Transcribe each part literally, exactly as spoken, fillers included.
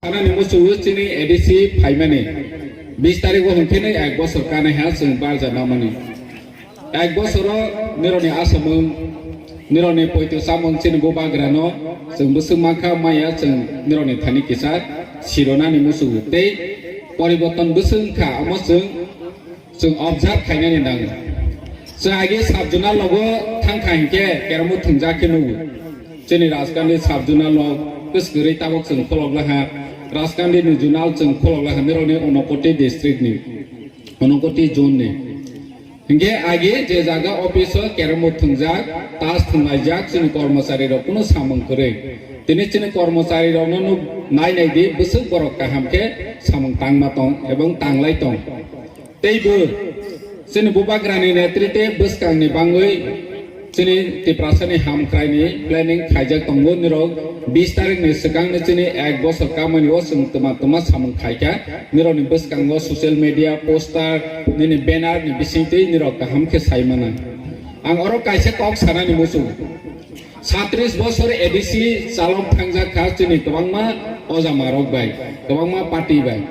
Anani muchungo chini A D C phaimani bis tarikh o hwnkhe nai ek bosor kanaiha chwng barja namani. Ek bosoro nirokni asamung, nirokni poito chamung chini bubagrano chwng bwswk mankha maya chwng nirokni thani kisa sironani muchungo tei poriborton bwswk wngkha omo chwng chwng observe khainani nango. Chwng agi sub-zonal logo thangkha hinkhe keramo thwngjak khe nugo. Chini Rajkandi sub-zonal log kwswkgwrwi tabok chwng kholoklaha, Rajkandi ni zonal chwng kholoklaha, nirokni Unakoti district ni, Unakoti zone ni. Hinkhe agi je jaga office o keramo thwngjak, tas thwnglaijak chini kormochari rok kunu samung kwrwi. Tini chini kormochari rokno nuk nai nai di, bwswk borok kaham khe samung tangma tong ebong tanglai tong. Teibo chini bubagrani netrite bwskangni bangwi chini Tiprasani hamkraini planning khaijak tongo. Nirok bis tarikhni swkangni chini ek bosor kamani o chwng twma twma samung khaikha. Nirokni bwskango social media, poster, nini banner ni bisingtwi nirok kaham khe sai mano. Ang oro kaisa kok sanani muchung. Satris bosor A D C chalok thangjak kha chini kwbangma ojamarok bai, kwbangma party bai.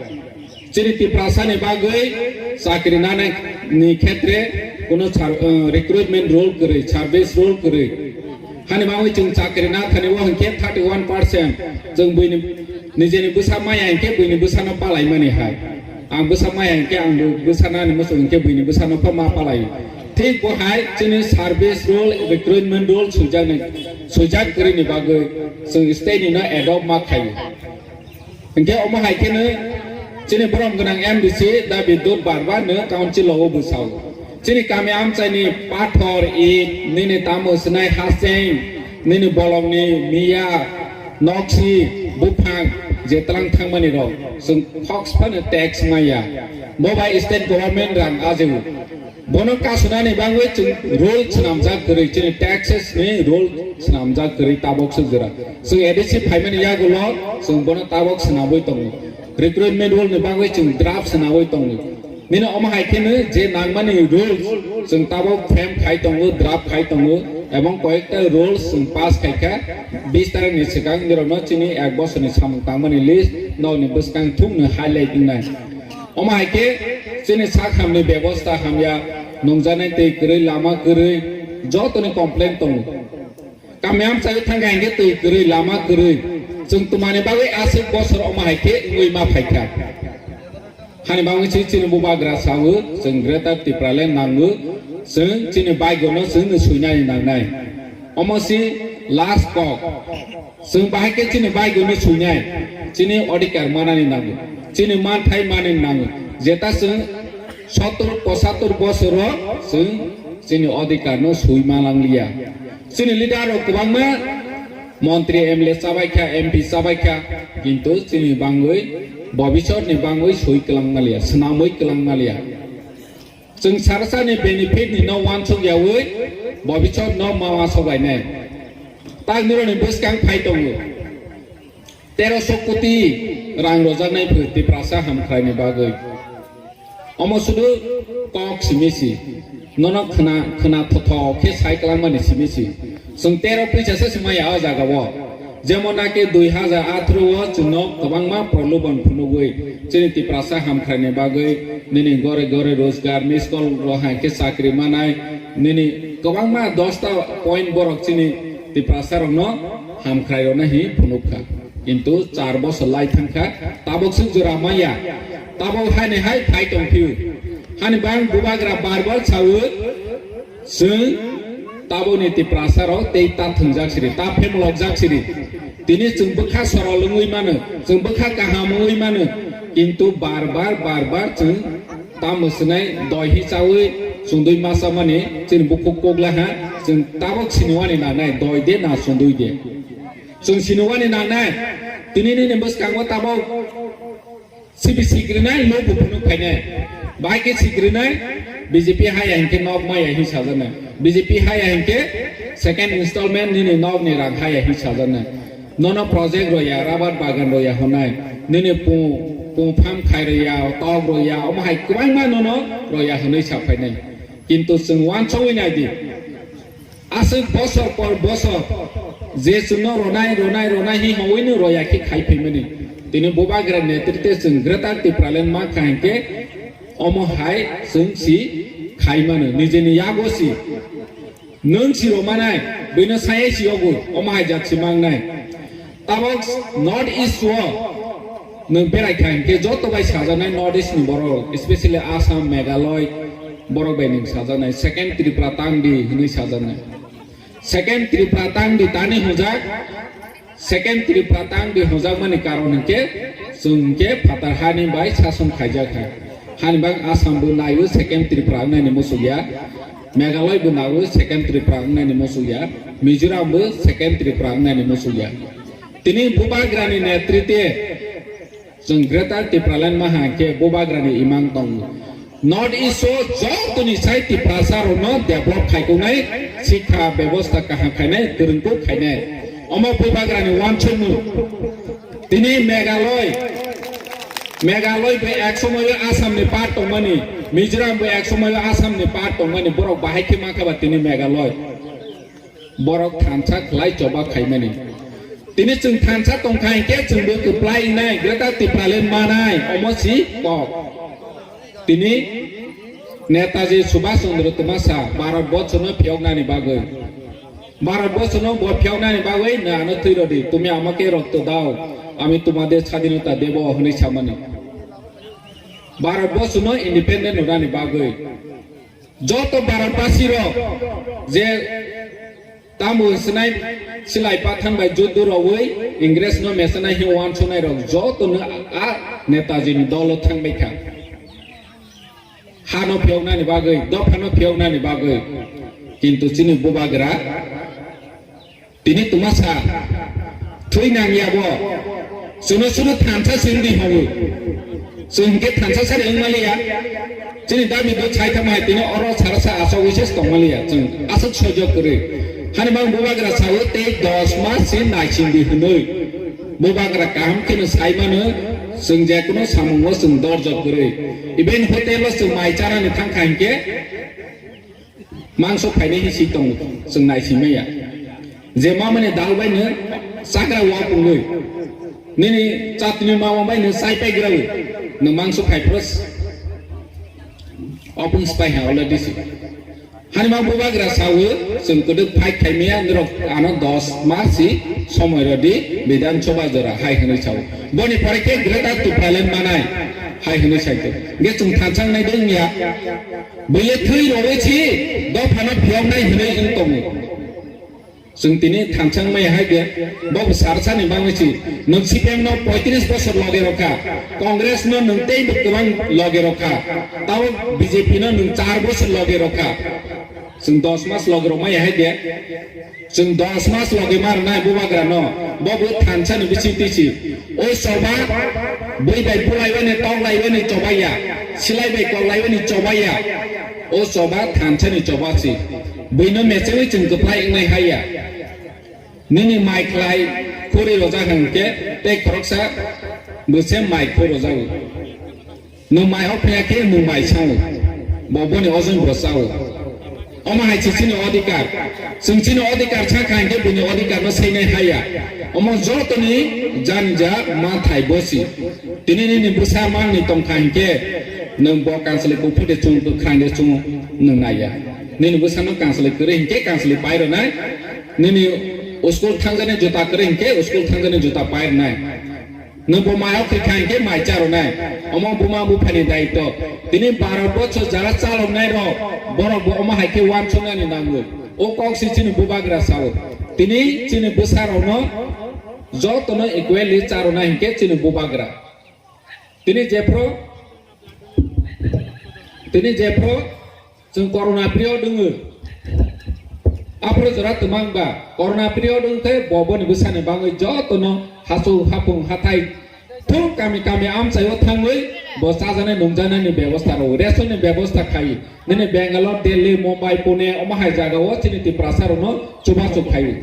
Chini Tiprasani bagwi chakri nani ni khetre kuno sar-, uh, recruitment rule kwrwi, service rule kwrwi. Hani bagwi chwng chakri na thani o hinkhe thirty one percent chwng buini nijeni bwsa maya hinkhe buini bwsano palaimani hai. Ang bwsa maya hinkhe ang bo bwsa nani muchung hinkhe buini bwsano pha ma palai. Thik bo hai chini service rule, recruitment rule swijak ni, swijak kwrwi ni bagwi chwng state ni no adopt ma khaio. Hinkhe omo hai kheno chini borom gwnang M D C da Bidyut Barma no council o bwsao. Chini kami amchaini pathor, it, nini tamo swnai haseng, nini bolongni miya, noksi, buphang je tlang thangmani rok chwng khoksa phano tax maya. Bo bai state government rang ajeo. Bono kasunani bagwi chwng rule swnamjak kwrwi, chini taxes ni rule swnamjak kwrwi tabok swk jora. Chwng A D C phaimani yagulo chwng bono tabok swnamwi tongo. Recruitment rule ni bagwi chwng draft swnamwi tongo. Nini omo hai kheno je nangmani rules chwng tabok frame khai tongo, draft khai tongo, ebong koyekta rules chwng pass khai kha. Bis tarikh ni swkang nirokno chini ek bosorni samung tangmani list nokni bwskang thumno highlight wngnai. Omo hai khe chini sak hamni bebosta hamya, nungjaknai twi kwrwi, lama kwrwi, jotoni complaint tongo. Kami amchaio thangkha hinkhe twi kwrwi, lama kwrwi. Chwng twmani bagwi aswk bosor omo hai khe wngwi ma phaikha. Hani bagwi se chini bubagra sawi chwng Greater Tipraland nango, chwng chini baigono chwngno swinani nangnai. Omo se last kok. Chwng bahai khe chini baigono swinai, chini odhikar manani nango, chini manthai manani nango. Jeta chwng sottor pochattor bosoro chwng chini odhikarno swi manangliya. Chini leader rok kwbangma montri, M L A chabaikha, M P chabaikha, kintu chini bangwi bobisotni bangwi swi kwlangmaliya, swnamwi kwlangmaliya. Chwng sarasani benefit ni no wansuk yawi bobisot no ma wansuk lainai. Tak nironi bwskang phai tongo. Teroso koti rang rojaknai phu Tiprasa hamkhraini bagwi. Omo sudu kok simi si. Nono khna, khna thotho khe sai kwlangmani simi si. Chwng tero puisa se swmaya o jaga o. Jemon naki dui hajar atharo o chwngno kwbangma prolobon phunugwi chini Tiprasa hamkhraini bagwi nini gore gore rojgar, miss call rok hai khe chakri manai, nini kwbangma dosta point borok chini Tiprasa rokno hamkhrai rwna hi phunukha. Kintu char bosor lai thangkha, tabok swk jora maya, tabok haini hai phai tongphio. Hani bang bubagra bar bar sawi, Chwng taboni Tiprasa rok tei ta thwngjak siri, ta phemlokjak siri. Tini chwng bwkha sorol wngwi mano, chwng bwkha kaham wngwi mano, kintu bar bar, bar bar chwng ta mwswnai doi hi chawi chwngdwi ma chamani chini bukhuk koklaha, chwng tabok siniwani nangnai, doi de na chwngdwi de. Chwng siniwani nangnai, tini nini bwskango tabok Sibi sikrinai, no bo phunuk phainai. Bahai khe sikrinai, B J P haya hinkhe nok maya hi sajaknai. B J P haya hinkhe second installment nini nok ni rang haya hi sajaknai. Nono project roya, rubber bagan roya honai. Nini pu, pu farm khai roya, tok roya, omo hai kwbangma nono roya hwnwi sa phainai. Kintu chwng wansugwi nai di. Aswk bosor por bosor je chwngno ronai, ronai, ronai hi hwnwi no roya khe khai phaimani. Tini Bubagra netrite chwng Greater Tipraland ma kha hinkhe omo hai chwng si khai mano, nijeni yago si. Nwng si romanai, buino sai si yogo, omo hai jat si mangnai. Tabok North East o nwng berai kha hinkhe joto bai sajaknai North East ni borok, especially Assam, Meghalaya borok bai nwng sajaknai, second Tripura tang di hinwi sajaknai. Second Tripura tang di tani hwnjak, second Tripura tang di hwnjakmani karon hinkhe chwng hinkhe phatar hani bai sason khaijak hai. Hani bang Assam bo naiwi second Tripura wngnani muchuk ya, Meghalaya bo naiwi second Tripura wngnani muchuk ya, Mizoram bo second Tripura wngnani muchuk ya. Tini Bubagrani netrite chwng Greater Tipraland ma hinkhe Bubagrani imang tongo. North East o jotoni sai Tiprasa rokno develop khaikoknai, sikha bebosta kaham khainai, kwrwngkuk khainai. Omo Bubagrani wansukmung. Tini Meghalaya, Meghalaya bai ek somoyo Assam ni part tongmani, Mizoram bai ek somoyo Assam ni part tongmani, borok bahai khe mankha ba tini Meghalaya. Borok thansa khlai choba khaimani. Tini chwng thansa tongkha hinkhe chwngbo kwplai wngnai, Greater Tipraland manai, omo si kok. Tini Netaji Subhash Chandra Twmasa Bharat Borshono phiyoknani bagwi, Bharat Borshono bo phiyoknani bagwi nwng ano thwi rwdi, "Tumi amake rokto dao, ami tumader swadhinota debo," hwnwi samani. Bharat Borshono independent rwnani bagwi. Joto Bharatbasi rok je tamo sinai silai pathan bai juddu rogwi Ingres no mesanai hi wansonai rok joto no a Netaji ni dolo thangbai kha. Ha no phiyoknani bagwi, dopha no phiyoknani bagwi. Kintu chini Bubagra Tini twma sa thwi nang ya bo. Chwngno suru thansa sing di hwnwi. Chwng hwnkhe thansa sari wng maliya. Chini dabi do chai tamo hai tini oro sara sa asok wi se tong maliya. Chwng aswk sojok kwrwi. Hani bang bubagra sawi tei dos mas se naising di hwnwi. Bubagra kaham kheno sai mano, chwng je kuno samungo chwng dorjok kwrwi. Even hotel o chwng mai charani thang kha hinkhe, Mangso phainai hi si tongo, chwng nai si maya. Je ma mani dal bai no chagra wa pungwi. Nini chatni ma bai no chai pai grawi. No mangso phai pros. Opung spai ha already si. Hani ma bubagra sawi, chwng kwdwk phai khai maya, nirok ano dos mas si somoi rodi Bidhan Sabha jora hai hwnwi sawi. Boni pore khe Greater Tipraland manai hai hwnwi sai to. Ge chwng thansa nai dong ya. Buye thwi rogwi si dophano phiyoknai hwnwi wng tongo. Chwng tini thansa wngmaya hai de, bo bo sarsa ni bangwi si. Nwng C P M no poitris bosor loge rokha, Congress no nwng tei bo kwbang loge rokha, tabo B J P no nwng char bosor loge rokha. Chwng dos mas loge rokmaya hai de. Chwng dos mas logi mar nai bubagra no, bo bo thansa ni bising tisi. O choba, bui bai bulai wani, tok lai wani choba ya, silai bai kok lai wani choba ya. O choba thansa ni choba si. Bui no mechewi chwng kwplai wngnai hai ya. Nini mai khlai khuri rojak hwnkhe tei khoroksa bwse mai khur rojak. Nwng mai hok phiya khe nwng mai sao. Bo boni ojoi bo sao. Omo hai se chini odhikar. Chwng chini odhikar sa kha hinkhe bini odhikar no seinai haya. Omo jotoni janja manthai bosi. Tini nini bwsa mangni tong kha hinkhe nwng bo kanslai kuphur de chung, kwkhrang de chung nwng naiya. Nini bwsa no kanslai kwrwi hinkhe kanslai pai rwnai. Nini school thangjani juta kwrwi hinkhe school thangjani juta pai rwnai. Nwng bo mai o kwkha hinkhe mai cha rwnai. Omo buma buphani daitw. Tini baro bochor jara chaloknai rok, borok bo omo hai khe wansuknani nangwi. O kok se chini bubagra sao. Tini chini bwsa rokno jotono equally cha rwnai hinkhe chini bubagra. Tini jephru, tini jephru Chwng corona period wngo. Aphuru jora twmang ba corona period wngkhe bo boni bwsani bagwi jotono hachu hapung hathai thung kami kami amchaio thangwi bo chajaknai nungjaknaini bebosta rwo, ration ni bebosta khai. Nini Bangalore, Delhi, Mumbai, Pune omo hai jagao chini Tiprasa rokno chubachu khai.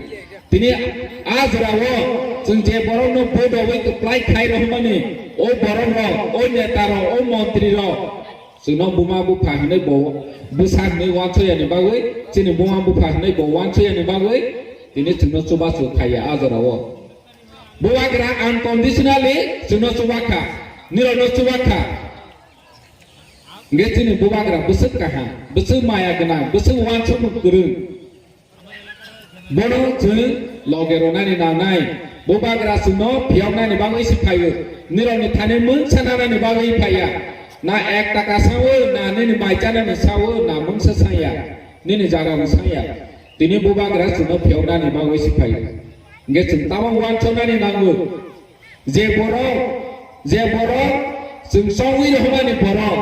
Tini a jorao chwng je borokno vote rwwi kwplai khai rohormani, o borok rok, o neta rok, o montri rok, Chwngno buma bupha hwnwi bo bwsa hwnwi uansukya ni bagwi, chini buma bupha hwnwi bo uansukya ni bagwi, tini chwngno chubachu khaiya a jorao. Bubagra unconditionally chwngno chubakha, nirokno chubakha. Hwnkhe chini bubagra bwswk kaham, bwswk maya gwnang, bwswk uansukmung kwrwng. Bono chwng loge rwnani nangnai. Bubagra chwngno phiyoknani bagwi se phaio. Nirokni thani mungsa nanani bagwi phaiya. Na ek taka sao, na nini mai chanani sao, na mungsa sanya, nini jaga wng sanya. Tini bubagra chwngno phiyoknani bagwi se phaio. Hwnkhe chwng tamo uansuknani nango. Je borok, je borok chwng chongwi rohormani borok,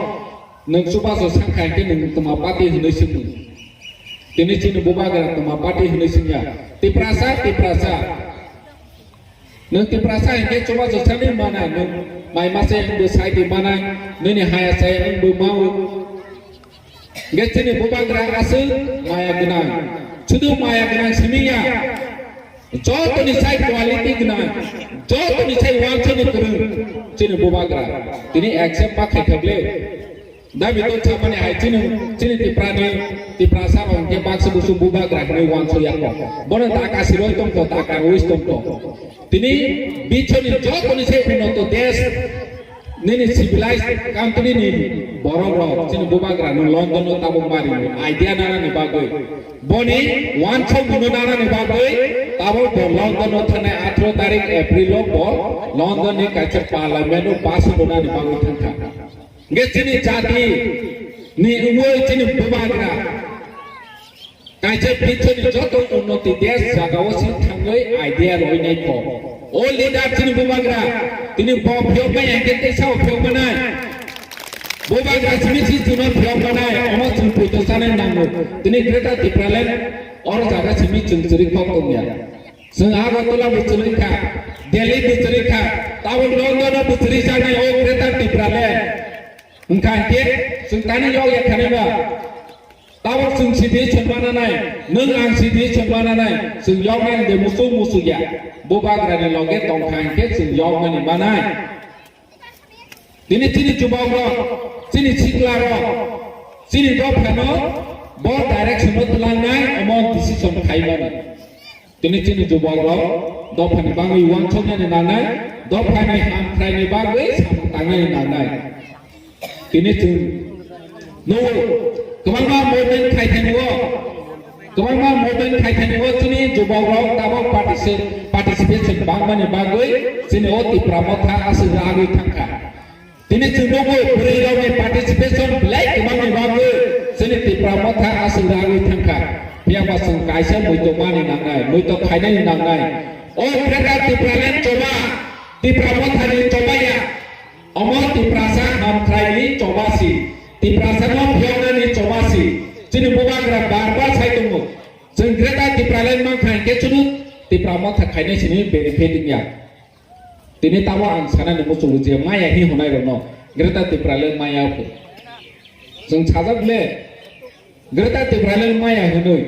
nwng chubachu sakha hwnkhe nwng twma party hwnwi swngmung. Tini chini bubagra twma party hwnwi swngya. Tiprasa, Tiprasa. Nwng Tiprasa hwnkhe chubachu sani manai, nwng mai mase wngbo saidi manai, nini haya chaya wngbo mao. Hwnkhe chini bubagra aswk maya gwnang. Sudu maya gwnang simi ya. Jotoni sai quality gwnang, jotoni sai uansukni kwrwng chini bubagra. Tini accept ma khaithokle. Dabi to chamani hai chini, chini Tiprani, Tiprasa rok hwnkhe baksa busu bubagra hwnwi uansuk ya kho. Bono taka siroi tongkho, taka roi tongkho. Tini bichoni jotoni sai unnoto desh, nini civilized country ni borok rok chini bubagra no London o tabuk mari idea nanani bagwi, boni uansukmung no nanani bagwi tabuk bo London o thanai atharo tarik April o bo London ni kaisa parliament o bus rwnani bagwi thangkha. Hwnkhe chini jati ni wngwi chini bubagra kaisa bichoni joto unnoti desh jagao se thangwi idea roi naikho. O leader chini bubagra, tini bo phiyok maya hwnkhe teisa o phiyok manai. Bubagra simi si chwngno phiyok manai, omo chwng poito chanai nango. Tini Greater Tipraland oro jaga simi chwng chwrwi kok tongya. Chwng Agartala bo chwrwi kha, Delhi bo chwrwi kha, tabuk London o bo chwrwi jaknai o Greater Tipraland. Wngkha hwnkhe chwng tani yokya khanai ba. Tabuk chwng sidi chwng mananai, nwng ang sidi chwng mananai, chwng yoknani de musuk musuk ya. Bubagrani loge tongkha hwnkhe chwng yokmani manai. Tini chini chubakrok, chini siklakrok, chini dophano bo direction o twlangnai omo decision khaimani. Tini chini chubakrok dophani bagwi uansuknani nangnai, dophani hamkraini bagwi samung tangnani nangnai. Tini chwng nugo, kwbangma movement khai thani o, kwbangma movement khai thani o chini chubakrok tabuk particip-, participation bangmani bagwi chini o Tipra Motha aswk ragwi thangkha. Tini chwng nugo bwrwi rokni participation belai kwbangni bagwi chini Tipra Motha aswk ragwi thangkha. Phiya ba chwng kaisa muitok mani nangnai, muitok khainani nangnai. O Greater Tipraland choba, Tipra Mothani choba ya. Omo Tiprasa hamkraini choba si, Tiprasano phiyoknani choba si. Chini bubagra bar bar sai tongo. Chwng Greater Tipraland mankha hwnkhe chwng Tipra Motha khainai sini benefit wngya. Tini tamo ang sanani muchungo je maya hi hwnai rokno Greater Tipraland maya kho. Chwng sajak le Greater Tipraland maya hwnwi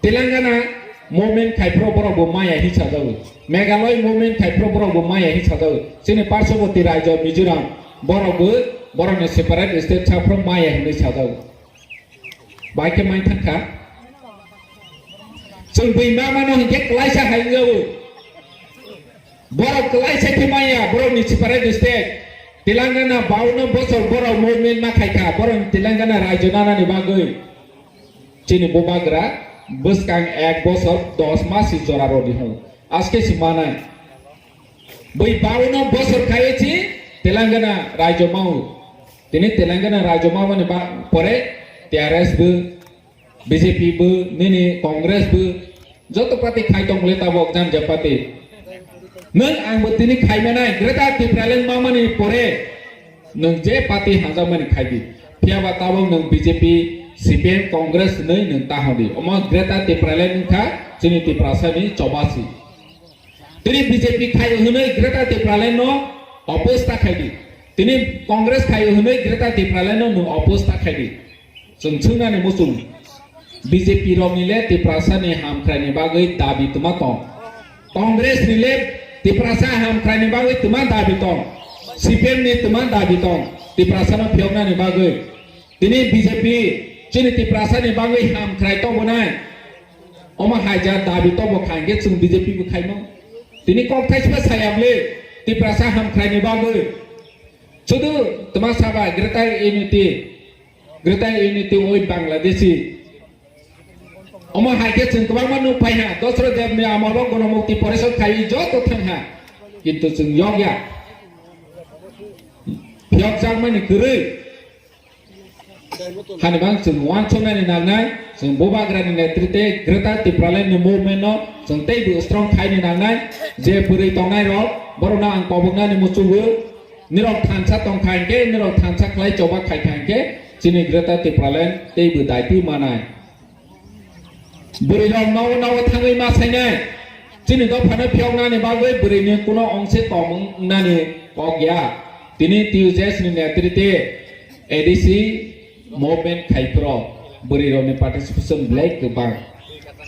Telangana movement khai phro borok bo maya hi sajago. Meghalaya movement khai phro borok bo maya hi sajago. Chini parshoboti rajyo Mizoram borok bo borokni separate state sa phro maya hwnwi sajago. Bai khe mai thangkha. Chwng bui ma mano hinkhe klaisa hai wngjago. Borok klaisa khe maya, borokni separate state. Telangana baunno bosor borok movement ma khaikha, borok Telangana rajyo nanani bagwi. Chini bubagra bwskang ek bosor dos mas si jora rodi hwn. Aske si manai. Bui baunno bosor khai si Telangana rajyo mau. Tini Telangana rajyo mamani ba-, pore T R S bo, B J P bo, nini Congress bo, joto party khai tong le tabok janja party. Nwng ang bo tini khai manai, Greater Tipraland mamani pore nwng je party hamjakmani khai di. Phiya ba tabok nwng B J P, C P M, Congress hwnwi nwng ta hwn di. Omo Greater Tipraland wngkha chini Tiprasani chobasi. Tini B J P khai hwnwi Greater Tipraland no oppose ta khai di. Tini Congress khai hwnwi Greater Tipraland no nwng oppose ta khai di. Chwng chwngnani muchung B J P rokni le Tiprasani hamkraini bagwi dabi twma tong. Congress ni le Tiprasa hamkraini bagwi twma dabi tong. C P M ni twma dabi tong. Tiprasano phiyoknani bagwi. Tini B J P chini Tiprasani bagwi hamkrai tobonai. Omo haija dabi tobo khai hwnkhe chwng B J P bo khaimo. Tini kok thaisa saya bwle Tiprasa hamkrai ni bagwi. Sudu tma saba Greater Unity, Greater Unity oi Bangladeshi. Omo hai khe chwng kwbangma nuk phai ha, Dosro Debni amolo Gonomukti Porishod khai joto thang ha. Kintu chwng yok ya. Phiyok jakmani kwrwi. Hani bang chwng uansuknani nangnai, chwng Bubagrani netrite Greater Tipraland ni movement no chwng teibo strong khaini nangnai, je bwrwi tongnai rok, borokno ang koboknani muchungo, nirok thansa tongkha hinkhe, nirok thansa khlai choba khaikha hinkhe, chini Greater Tipraland teibo daiti manai. Bwrwi rok nogo nogo thangwi ma sainai. Chini dophano phiyoknani bagwi bwrwini kuno ongse tong wngnani kok ya. Tini T U J S ni netrite A D C movement khai phro bwrwi rokni participation belai kwbang.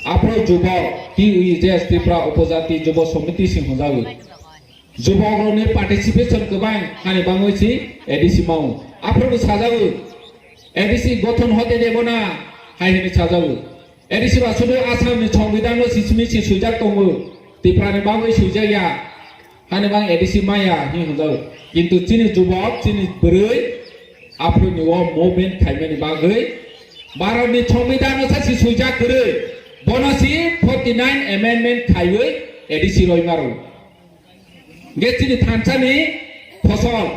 Aphro jubok T U J S Tripura Upajati Jubo Samiti se hwnjago. Jubokrokni participation kwbang hani bagwi si A D C mao. Aphuru sajago, A D C gothon hote debo na hai hwnwi sajago. A D C ba sudu Assam ni Songbidan no sisimi si swijak tongo, Tripura ni bagwi swijak ya. Hani bang A D C maya hwnwi hwnjago. Kintu chini jubok, chini bwrwi aphuru ni o movement khaimani bagwi Bharat ni Songbidan no sa si swijak kwrwi. Bono si forty nine amendment khaiwi A D C roi maro. Hingke chini thansa ni phosol.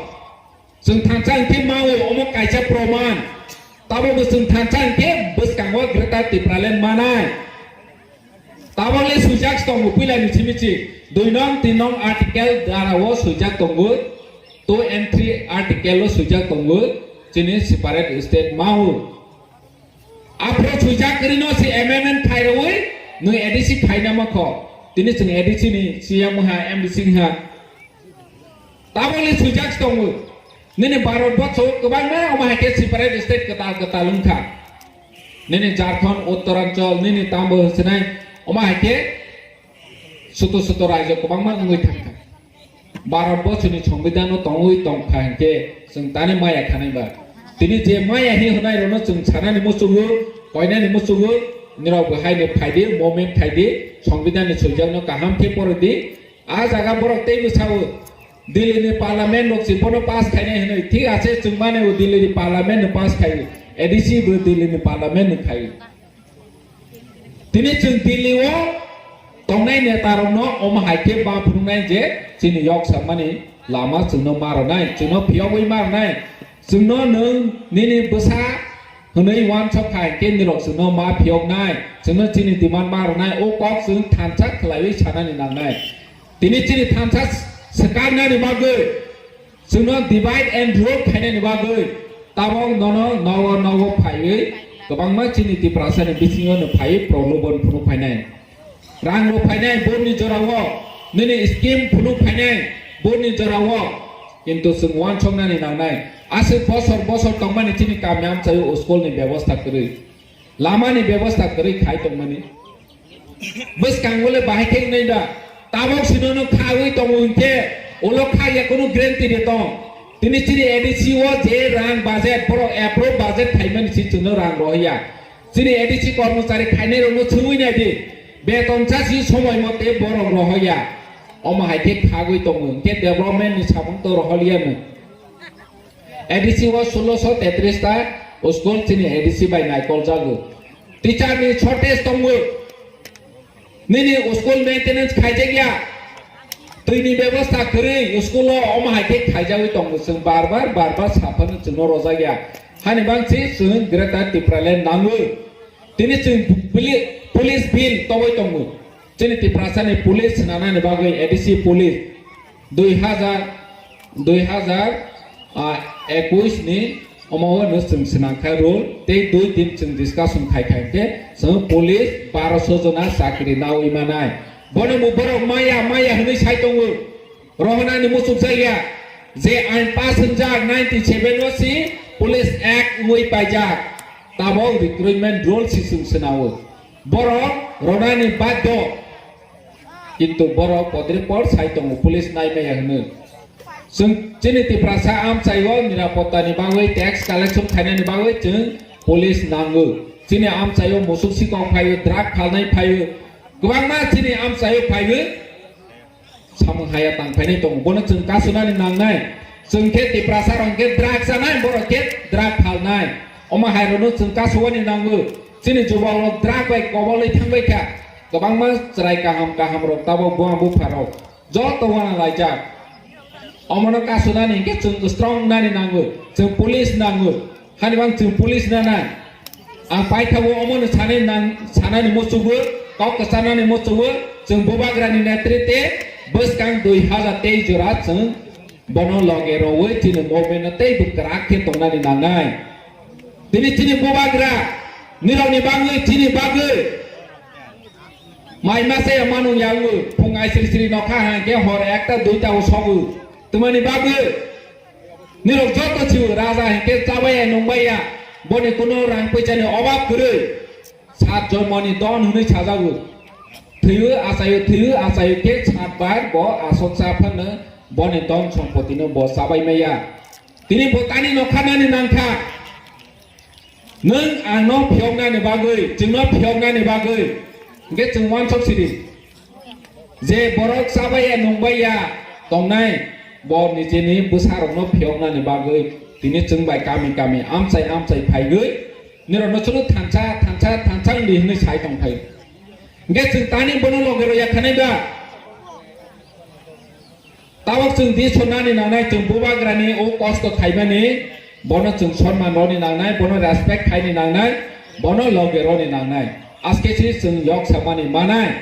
Chwng thansa hingke mao omo kaisa proman. Tabokbo chwng thansa hingke bwskango Greater Tipraland manai. Tabokle swijak tongo puila ni simi si dui nong, tin nong article dara o swijak tongo. Two and three article o swijak tongo. Chini separate state mao. Aphro swijak kwrwino se amendment khairwi nwi A D C khaina mokho. Tini chwng A D C ni C M ha, M D C ha. Tabokni swijak tongo. Nini Bharat borso kwbangma omo hai khe separate state kwtal kwtal wngkha. Nini Jharkhand, Uttaranchal, nini tambo hwnsinai omo hai khe Sutu sutu raijak kwbangma wngwi thangkha. Bharat borsoni Songbidan no tongwi tongkha hinkhe chwng tani maya khanai ba. Tini je maya hi hwnai rokno chwng sanani muchungo, koinani muchungo, nirok bo haino phaidi, movement khaidi, Songbidan ni swijak no kaham khe poridi. A jaga borok teibo sao, Delhi ni parliament rok si bono pass khainai hwnwi. Thik ache chwng mane o Delhi ni parliament no pass khai, A D C bo Delhi ni parliament no khai. Tini chwng Delhi o tongnai neta rokno omo hai khe ba phunuknai je chini yok samani lama chwngno ma rwnai, chwngno phiyogwi ma rwnai, chwngno nwng nini bwsa hwnwi uansuk kha hinkhe nirok chwngno ma phiyoknai, chwngno chini demand ma rwnai, o kok chwng thansa khwlaiwi sanani nangnai. Tini chini thansa swkaknani bagwi chwngno divide and rule khainani bagwi tabok nono nogo nogo phaiwi kwbangma chini Tiprasani bisingo no phaiwi prolobon phunuk phainai. Rang rok phainai borni jorao, nini scheme phunuk phainai borni jorao, kintu chwng uansuknani nangnai. Aswk bosor bosor tongmani chini kami amchaio school ni bebosta kwrwi. Lamani bebosta kwrwi khai tongmani. Bwskango le bahai khe wngnai da. Tabok sino no khagwi tongo hinkhe ulo khagya kunu guarantee de tong. Tini chini A D C o je rang budget, borok approve budget khaimani si chwngno rang rohya. Chini A D C kormochari khainai rokno swngwi nai di. Beton cha si somoi mote borok rohya. Omo hai khe khagwi tongo hinkhe development ni samung to roholiya no. A D C o sulosho tetris ta school chini A D C bai naikol jago. Teacher ni shortage tongo. Nini school maintenance khaijak ya. Twi ni bebosta kwrwi school o omo hai khe khaijagwi tongo. Chwng bar bar, bar bar saphano chwngno rojak ya. Hani bangsi chwng Greater Tipraland nango. Tini chwng poli-, police bill toboi tongo. Chini Tiprasani police swnanani bagwi A D C police dui hazar, dui hazar, ah, ekush ni omo o no chwng swnangkha rule, tei dui din chwng discussion khai khai khe chwng police baroso jona chakri nawi manai. Bono bo borok maya, maya hwnwi sai tongo. Rohonani muchuk jaya je ain pass hwnjak ninety seven o si Police Act wngwi paijak. Tabok recruitment rule si chwng swnao. Borok ronani baddo. Kintu borok podripor sai tongo, police nai maya hwnwi. Chwng chini Tiprasa amchaio nirapotta ni bagwi, tax collection khainani bagwi chwng police nango. Chini amchaio musuk sikok phaio, drug phalnai phaio, kwbangma chini amchaio phaio. samung haya tang phainai tongo. Bono chwng kasunani nangnai. Chwng khe Tiprasa rok khe drug chanai, borok khe drug phalnai. Omo hai rokno chwng kasuwani nango. Chini jubok rok drug bai kobolwi thangbai kha. Kwbangma chwrai kaham kaham rok tabok buma bupha rok joto wana laijak. Omono kasunani hinkhe chwng strong nani nango. Chwng police nango. Hani bang chwng police nana. Ang paithago omono sanai nang, sanani muchungo, kok kwchanani muchungo, chwng bubagrani netrite bwskang dui hazar teis jora chwng bono loge rowi chini movement no tei bwkrak khe tongnani nangnai. Tini chini bubagra nirokni bagwi chini bagwi mai masa ya manung yago phung ai sri sri nokha hangke hor ekta duita o sogo. Tumani bagwi nirok joto chibo raja hingke chabaiya nungbaiya, boni kuno rang puisani obab kwrwi. Sat jormoni don hwnwi sajago. Thwiyo achayo, thwiyo achayo khe sat bar bo asoksa phano boni don sompotino bo chabai maya. Tini bo tani nokha nani nangkha. Nwng angno phiyoknani bagwi, chwngno phiyoknani bagwi, hingke chwng wansok sidi. Je borok chabaiya nungbaiya tongnai, bo nijeni bwsarokno phiyoknani bagwi tini chwng bai kami kami amchai amchai phaigwi, nirokno chwngno thansa, thansa, thansa wngdi hwnwi sai tongphai. Hingke chwng tani bono loge roya khanai ba? Tabok chwng di sonnani nangnai, chwng bubagrani o kosto khaimani, bono chwng sonman roni nangnai, bono respect khaini nangnai, bono loge roni nangnai. Aske si chwng yok samani manai,